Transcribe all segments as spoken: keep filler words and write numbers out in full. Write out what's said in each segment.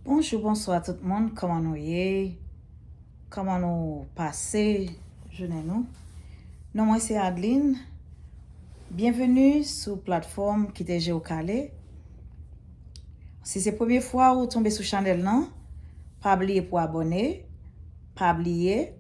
Bonjou, bonswa tout moun, kòman nou ye? Kòman nou pase jounen nou? Non mwen se Adeline. Byenveni sou platfòm Kite Je w kale. Si se premye fwa ou tonbe sou chanèl lan, pa bliye pou abòne, pa bliye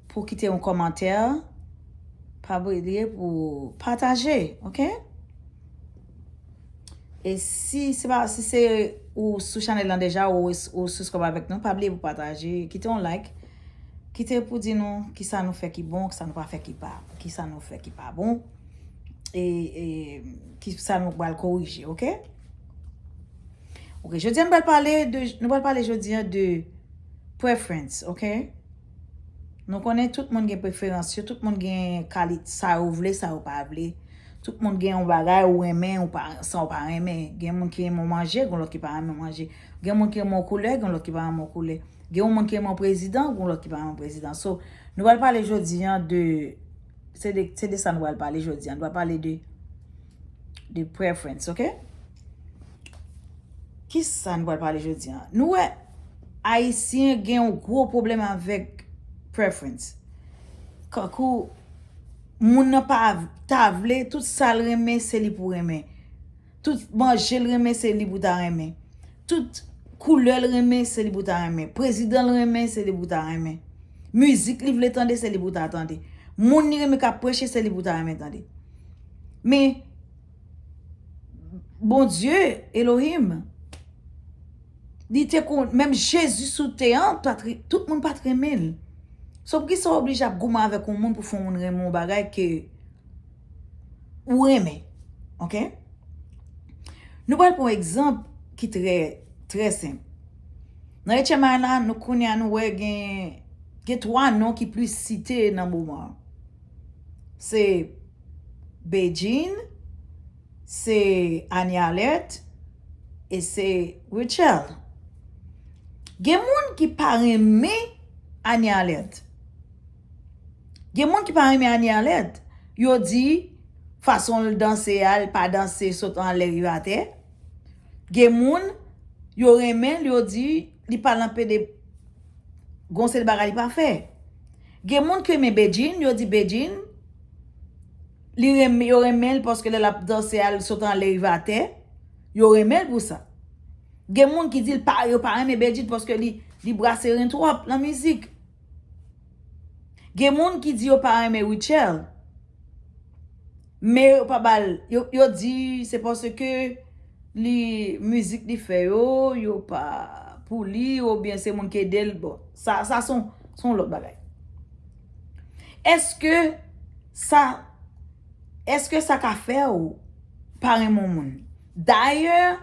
pou kite yon kòmantè, pa bliye pou pataje, oke? E si se pa, si se ou sou chanèl lan deja, ou, ou subscribe avèk nou, pa bliye pou pataje, kite yon like, kite pou di nou kisa nou fè ki bon, kisa nou pa fè ki pa, kisa nou fè ki pa bon, e, e kisa nou pral korije, oke? Oke, jodi a nou pral pale de, nou pral pale jodi a de preference, oke? Nou konnen tout moun gen preferans yo, tout moun gen kalit sa yo vle, sa yo pa vle. Tout moun gen yon bagay ou renmen, ou pa, sa ou pa renmen. Gen moun ki renmen yon manje, gen lòt ki pa renmen manje. Gen moun ki renmen yon koulè, gen lòt ki pa renmen yon koulè. Gen yon moun ki renmen yon prezidan, gen lòt ki pa renmen yon prezidan. So, nou pral pale jodi a de, se de, se de sa nou pral pale jodi a. Nou pral pale de, de preference, oke? Kisa nou pral pale jodi a? Nou wè, Ayisyen gen yon gwo pwoblèm avèk preference. Kankou, moun nan pa ta vle, tout sa l renmen, se li pou renmen. Tout manje l renmen, se li pou ta renmen. Tout koulè l renmen, se li pou ta renmen. Prezidan l renmen, se li pou ta renmen. Mizik li vle tande, se li pou ta tande. Moun li renmen k ap preche, se li pou ta renmen tande. Men, Bondye, Elohim, li te kon, menm Jezi sou tè an, pa t re-, tout moun pa t renmen l. So, poukisa w oblije ap goumen avèk yon moun pou fè yon moun renmen yon bagay ke ou renmen? Oke? Nou pral pran yon egzanp ki trè, trè senp. Nan H M I la, nou konnen a nou wè gen, gen twa non ki plis site nan moman an. Se Bedjine, se Annie Alerte e se Rutshelle. Gen moun ki pa renmen Annie Alerte. Gen moun ki pa renmen Annie Alerte. Yo di fason l danse a, l pa danse sot anlè rive atè. Gen moun, yo renmen l, yo di li pa lanpe de gon seri bagay li pa fè. Gen moun ki renmen Bedjine, yo di Bedjine, li renmen, yo renmen l paske lè l ap danse a, l sot anlè rive atè. Yo renmen l pou sa. Gen moun ki di l pa, yo pa renmen Bedjine paske li, li brase ren twòp nan mizik. Gen moun ki di yo pa renmen Rutshelle. Men yo pa ba l, yo, yo di se paske li, mizik li fè yo, yo pa pou li, oubyen se moun ki ede l. Bon, sa, sa se yon, se yon lòt bagay. Èske sa, èske sa ka fè w pa renmen yon moun? Dayè,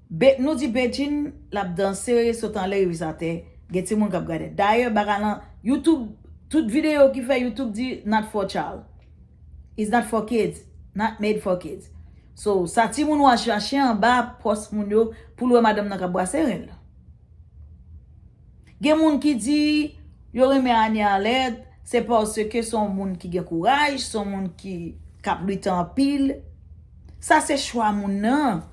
Be-, nou di Bedjine l ap danse, sot anlè rive atè, gen timoun k ap gade. Dayè, bagay lan, YouTube, tout videyo ki fè YouTube di not for child. It's not for kids. Not made for kids. So, sa timoun w a chache anba pòs moun yo pou l wè madanm nan k ap brase ren l. Gen moun ki di yo renmen Annie Alerte, se paske se yon moun ki gen kouraj, se yon moun ki, k ap lite anpil. Sa se chwa moun nan.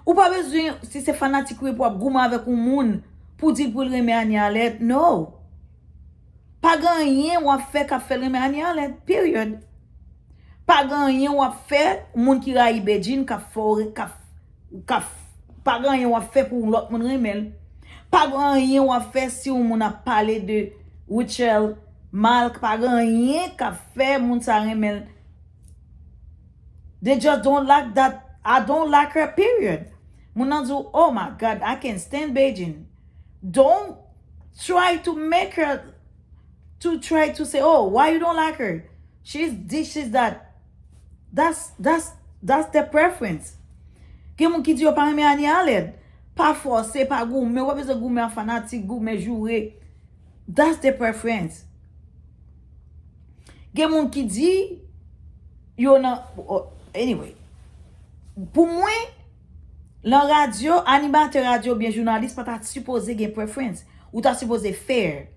Ou pa bezwen, si se fanatik ou ye, pou w ap goumen avèk yon moun pou di l pou l renmen Annie Alerte. No. Pa gen anyen w ap fè k ap fè l renmen Annie Alerte. Period. Pa gen anyen w ap fè, moun ki rayi Bedjine k ap fè w re-, k ap, k ap, pa gen anyen w ap fè pou yon lòt moun renmen l. Pa gen anyen w ap fè si yon moun ap pale de Rutshelle mal, pa gen anyen k ap fè moun sa renmen l. They just don't like that. I don't like her, period. Moun nan di w, "Oh my God, I can't stand Bedjine." Don't try to make her, to try to say, "Oh, why you don't like her? She's this, she's that." That's, that's, that's their preference. Gen moun ki di yo pa renmen Annie Alerte. Pa fòse, pa goumen, ou pa bezwen goumen ak fanatik, goumen, joure. That's their preference. Gen moun ki di yo nan, oh, anyway. Pou mwen, lan radyo, animatè radyo oubyen jounalis pa ta sipoze gen preference. Ou ta sipoze fair.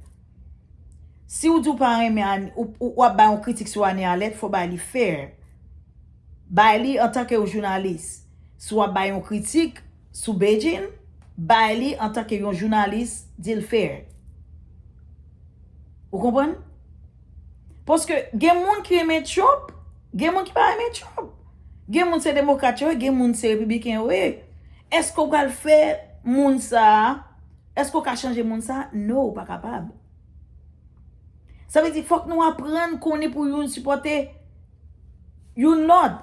Si w di w pa renmen Annie, ou, ou, w ap bay yon kritik sou Annie Alerte, fò w bay li fair. Bay li antanke yon jounalis. Si w ap bay yon kritik sou Bedjine, bay li antanke yon jounalis, di l fair. Ou konprann? Paske gen moun ki renmen Trump, gen moun ki pa renmen Trump. Gen moun se demokrat yo ye, gen moun se repibliken yo ye. Èske w pral fè moun sa a? Èske w ka chanje moun sa a? No, ou pa kapab. Sa vle di, fòk nou aprann konnen pou youn sipòte youn lòt.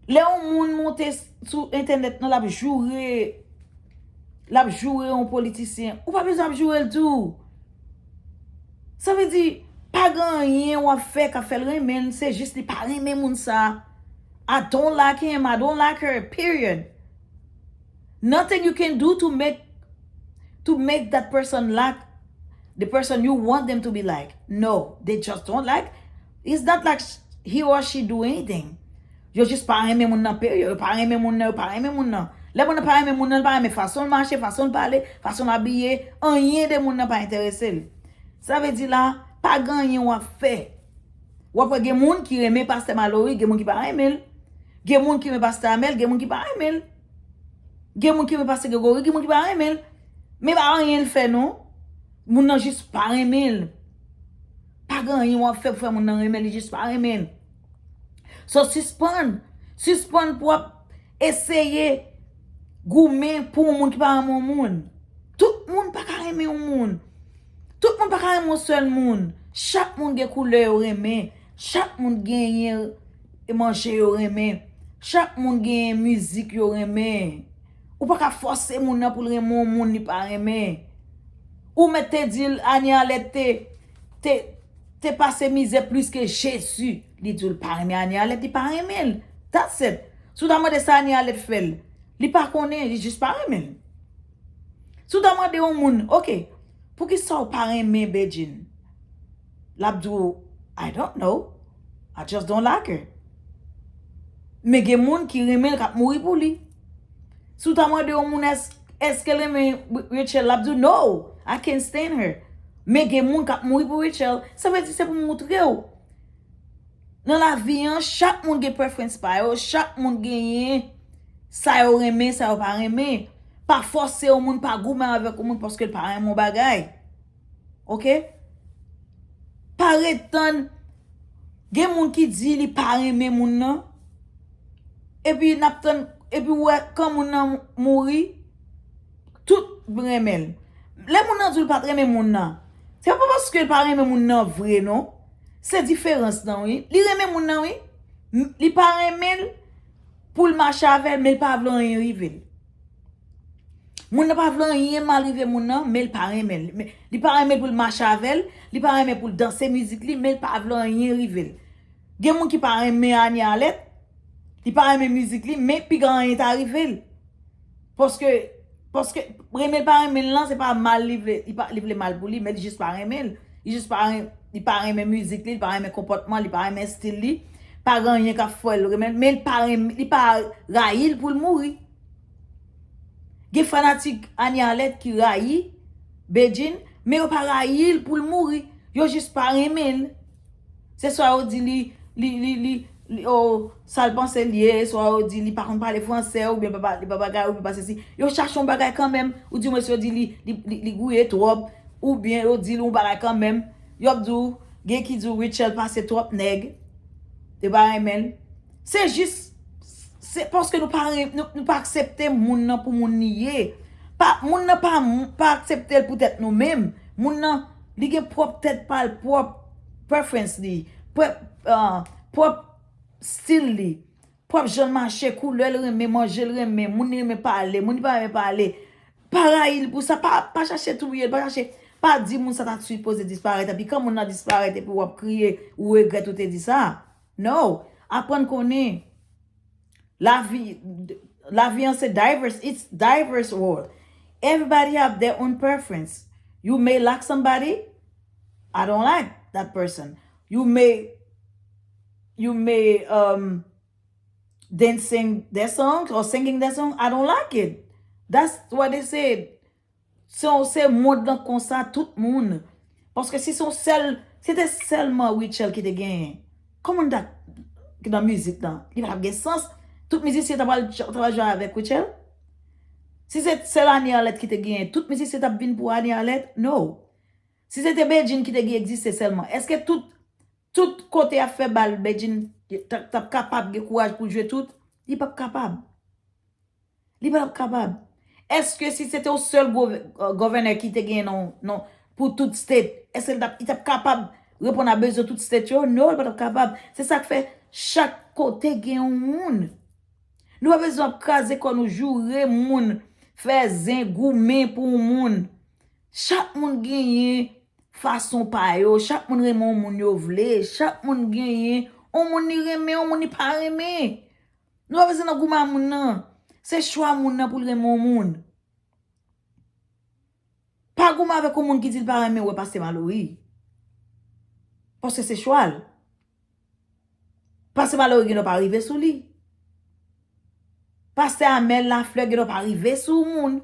Lè yon moun monte sou entènèt nan, l ap joure, l ap joure yon politisyen, ou pa bezwen ap joure l tou. Sa vle di, pa gen anyen w ap fè k ap fè l renmen l, se jis li pa renmen moun sa. I don't like him, I don't like her, period. Nothing you can do to make to make that person like the person you want them to be like. No, they just don't like. It's not like sh- he or she do anything. Yo jis pa renmen moun nan, period. Yo pa renmen moun nan, yo pa renmen moun nan. Lè moun nan pa renmen moun nan, li pa renmen fason l mache, fason l pale, fason l abiye, anyen de moun nan pa enterese l. Sa vle di la, pa gen anyen w ap fè. W ap wè gen moun ki renmen pastè Malory, gen moun ki pa renmen l. Gen moun ki renmen pastè Amèl, gen moun ki pa renmen l. Gen moun ki renmen pastè Gregory, gen moun ki pa renmen l. Men pa anyen l fè non. Moun nan jis pa renmen l. Pa gen anyen w ap fè pou fè moun nan renmen l, li jis pa renmen l. So sispann, sispann pou w ap eseye goumen pou yon moun ki pa renmen yon moun. Tout moun pa ka renmen yon moun. Tout moun pa ka renmen yon sèl moun. Chak moun gen koulè yo renmen. Chak moun genyen manje yo renmen. Chak moun genyen mizik yo renmen. Ou pa ka fòse moun nan pou l renmen yon moun li pa renmen. Ou mèt te di l Anie Alerte te, te, te pase mizè plis ke Jezi. Li di w l pa renmen Anie Alerte, li pa renmen l. That's it. Si w ta mande sa Anie Alerte fè l, li pa konnen, li jis pa renmen l. Si w ta mande yon moun, oke, poukisa w pa renmen Bedjine? L ap di w, I don't know. I just don't like her. Men gen moun ki renmen l k ap mouri pou li. Si w ta mande yon moun èske l renmen Rachel, l ap di w, no, I can't stand her. Men gen moun k ap mouri pou Rachel. Sa vle di se pou moutre w. Nan lavi an, chak moun gen preference pa yo, chak moun genyen sa yo renmen, sa yo pa renmen. Pa fòse yon moun, pa goumen avèk yon moun paske l pa renmen yon bagay. Oke? Pa ret tann. Gen moun ki di li pa renmen moun nan. Epi n ap tann, epi w wè kan moun nan mouri, tout renmen l. Lè moun nan di w l pa t renmen moun nan, se pa paske l pa renmen moun nan vre non. Se diferans nan wi. Li renmen moun nan wi. M- Li pa renmen l pou l mache avè l, men l pa vle anyen rive l. Moun nan pa vle anyen mal rive moun nan, men l pa renmen l. Men- Li pa renmen l pou l mache avè l, li pa renmen pou l danse mizik li, men l pa vle anyen rive l. Gen moun ki pa renmen Anie Alerte, li pa renmen mizik li, men piga anyen ta rive l. Paske, paske renmen l pa renmen l lan, se pa mal li vle, li pa, li vle mal pou li, men li jis pa renmen l. Li jis pa ren- li pa renmen mizik li, li pa renmen konpòtman, li pa renmen stil li. Pa gen anyen k ap fè l renmen l, men li pa renmen, li pa rayi l pou l mouri. Gen fanatik Anie Alerte ki rayi Bedjine, men yo pa rayi l pou l mouri. Yo jis pa renmen l. Se swa yo di li, li, li, li, li o, sa l panse l ye, swa yo di li pa konn pale fransè, oubyen pa, pa, li pa bagay, oubyen pa sesi. Yo chache yon bagay kanmenm, ou di mwens yo di li, li, li, li gouye twòp, oubyen yo di l yon bagay kanmenm. Yo ap di w, gen ki di w Rachel pase twòp nèg, yo pa renmen l. Se jis, se paske nou pa, ren- nou, nou pa aksepte moun nan pou moun li ye. Pa, moun nan pa, pa aksepte l poutèt nou menm. Moun nan, li gen pwòp tèt pa l, pwòp preference li, pwòp, ah, pwòp stil li, pwòp jan l mache, koulè l renmen, manje l renmen, moun li renmen pale, moun li pa renmen pale. Pa rayi l pou sa, pa, pa chache touye l, pa chache, pa di moun sa ta sipoze disparèt, epi kan moun nan disparèt epi w ap kriye, ou regrèt ou te di sa. No, aprann konnen lavi, lavi an se diverse, it's diverse world. Everybody have their own preference. You may like somebody, I don't like that person. You may, you may um dancing their song or singing their song, I don't like it. That's what they said. So se mond lan konsa, tout moun. Paske si se yon sèl, si te sèlman Rachel ki te genyen, kòman dat ki nan mizik lan, li pa t ap gen sans. Tout mizisyen ta pral, ta pral jwe avèk Rachel. Si se sèl Anie Arlette ki te genyen, tout mizisyen t ap vin pou Anie Arlette? No. Si se te Bedjine ki te gen egziste sèlman, èske tout, tout kote y ap fè bal, Bedjine t ap, t ap kapab gen kouraj pou l jwe tout? Li p ap kapab. Li p ap kapab. Èske si se te yon sèl gov- euh, govènè ki te gen non, non, pou tout state, èske li t ap, li t ap kapab reponn a bezwen tout state yo? No, li pa t ap kapab. Se sa k fè chak kote gen yon moun. Nou pa bezwen ap kraze kò nou, joure moun, fè zen, goumen pou yon moun. Chak moun genyen fason pa yo, chak moun renmen yon moun yo vle, chak moun genyen yon moun li renmen, yon moun li pa renmen. Nou pa bezwen nan goumen a moun nan. Se chwa moun nan pou l renmen yon moun. Pa goumen avèk yon moun ki di l pa renmen wè Pastè Malory. Paske se chwa l. Pastè Malory gen dwa pa rive sou li. Pastè Amel Lafleur gen dwa pa rive sou moun.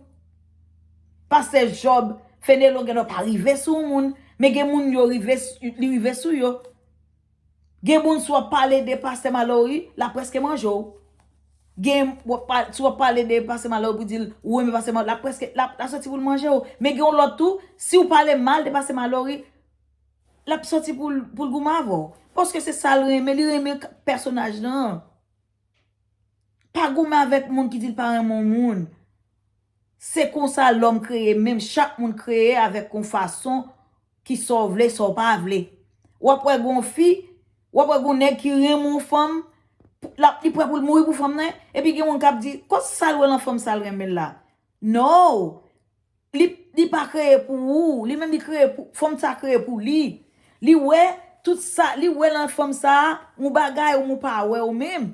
Pastè Job Fenelon gen dwa pa rive sou moun. Men gen moun yo rive, li rive sou yo. Gen moun, si w ap pale de Pastè Malory, l ap prèske manje w. Gen, w ap pa- si w ap pale de Pastè Malory pou di l ou renmen Pastè Malory, l ap prèske, l ap, l ap sòti pou l manje w. Men gen yon lòt tou, si w pale mal de Pastè Malory, l ap sòti pou l, pou l goumen avè w. Paske se sa l renmen, li renmen k- pèsonaj lan. Pa goumen avèk moun ki di l pa renmen yon moun. Se konsa lòm kreye, menm chak moun kreye avèk yon fason ki sa w vle, sa w pa vle. W ap wè gon fi, w ap wè gon nèg ki renmen yon fanm, l ap, li prè pou l mouri pou fanm nan, epi gen moun k ap di, kot sa l wè nan fanm sa l renmen l la? No! Li, li pa kreye pou ou, li menm li kreye pou, fanm sa kreye pou li. Li wè tout sa, li wè nan fanm sa yon bagay ou moun pa wè ou menm.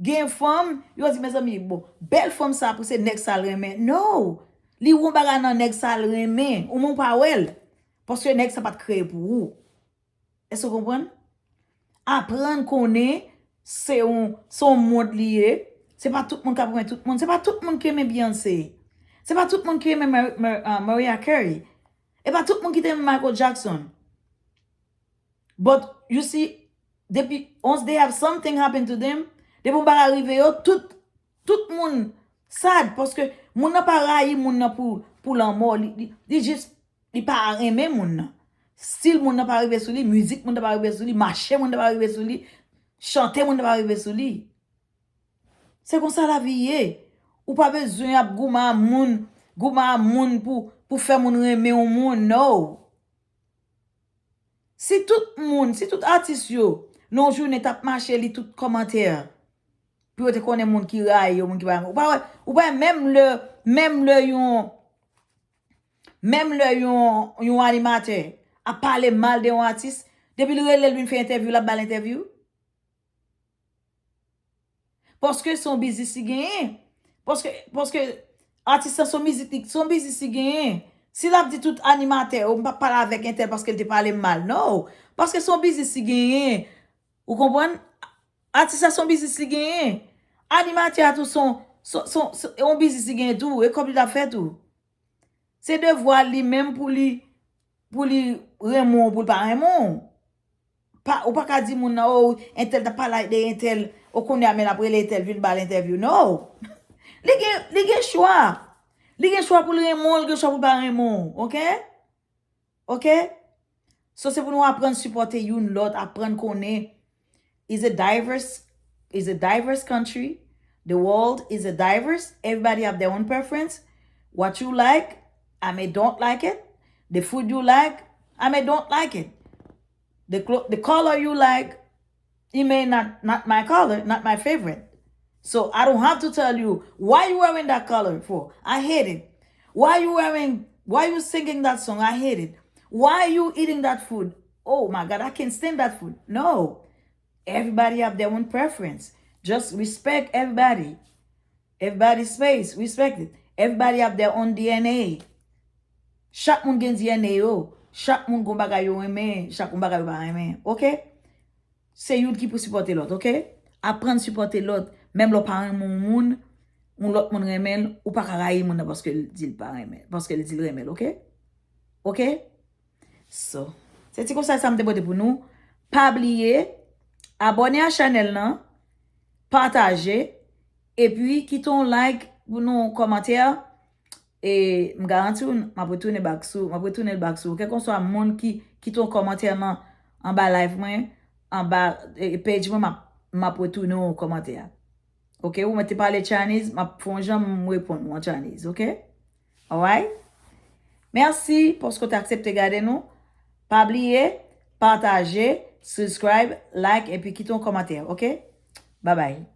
Gen fanm, yo di, mezanmi, bon, bèl fanm sa pou se nèg sa l renmen. No! Li wè yon bagay nan nèg sa l renmen, ou moun pa wè l. Paske nèg sa pa t kreye pou ou. Èske w konprann? Aprann konnen se yon, se yon mond li ye. Se pa tout moun k ap renmen tout moun. Se pa tout moun ki renmen Beyoncé. Se pa tout moun ki renmen Mar- Mar- ah, Mariah Carey. E pa tout moun ki te renmen Michael Jackson. But you see, depi, once they have something happen to them, depi yon bagay rive yo, tout, tout moun sad, paske moun nan pa rayi moun nan pou, pou lanmò, li, li, li jis, li pa renmen moun nan. Stil moun nan pa rive sou li, mizik moun nan pa rive sou li, mache moun nan pa rive sou li, chante moun nan pa rive sou li. Se konsa lavi ye. Ou pa bezwen ap goumen a moun, goumen a moun pou, pou fè moun renmen yon moun, no. Si tout moun, si tout atis yo, nan yon jounen t ap mache li tout kòmantè, pou yo te konnen moun ki rayi yo, moun ki pa renmen. Ou pa wè, ou pa wè menm lè, menm lè yon, menm lè yon, yon animatè ap pale mal de yon atis, depi l rele l vin fè entèvyou, l ap ba l entèvyou? Paske se yon biznis li genyen. Paske, paske atis lan se yon mizik li, se yon biznis li genyen. Si l ap di tout animatè, "Oh, m p ap pale avèk entèl paske l te pale m mal." No. Paske se yon biznis li genyen. Ou konprann? Atis la se yon biznis li genyen. Animatè a tou se yon, se, se, se yon biznis li genyen tou. E kòb li t ap fè tou. Se devwa li menm pou li, pou li renmen w, pou l pa renmen w. Pa, ou pa ka di moun nan, "Oh, entèl t ap pale de entèl, o kounye a men l ap rele entèl vin ba l entèvyou." No. Li gen, li gen chwa. Li gen chwa pou l renmen w, li gen chwa pou l pa renmen w. Oke? Oke? So, se pou nou aprann sipòte youn lòt, aprann konnen is a diverse, is a diverse country. The world is a diverse. Everybody have their own preference. What you like, I may don't like it. The food you like, I may don't like it. The clo- the color you like, it may not, not my color, not my favorite. So I don't have to tell you, "Why you wearing that color for? I hate it. Why you wearing, why you singing that song? I hate it. Why you eating that food? Oh my God, I can't stand that food." No. Everybody have their own preference. Just respect everybody. Everybody space, respect it. Everybody have their own D N A. Chak moun gen D N A yo. Chak moun gon bagay yo renmen, chak gon bagay yo pa renmen. Oke? Se youn ki pou sipòte lòt, oke? Aprann sipòte lòt. Menm lè w pa renmen yon moun, yon lòt moun renmen l, ou pa ka rayi moun nan paske l di l pa renmen, paske l di l renmen l, oke? Oke? So, se ti konsèy sa m te pote pou nou. Pa bliye, abòne a chanèl nan, pataje, epi kite yon like pou nou kòmantè. E m garanti w, m ap retounen back sou, m ap retounen back sou. Kèlkeswa moun ki kite yon kòmantè nan anba live mwen, anba e, page mwen, m ap, m ap retounen yon kòmantè. Ok, ou mwen te pale Chinese, m ap fè yon jan m reponn ou an Chinese, ok? Alright? Mèsi paske w te aksepte gade nou. Pa bliye, pataje, subscribe, like, epi kite yon kòmantè, ok? Bye bye.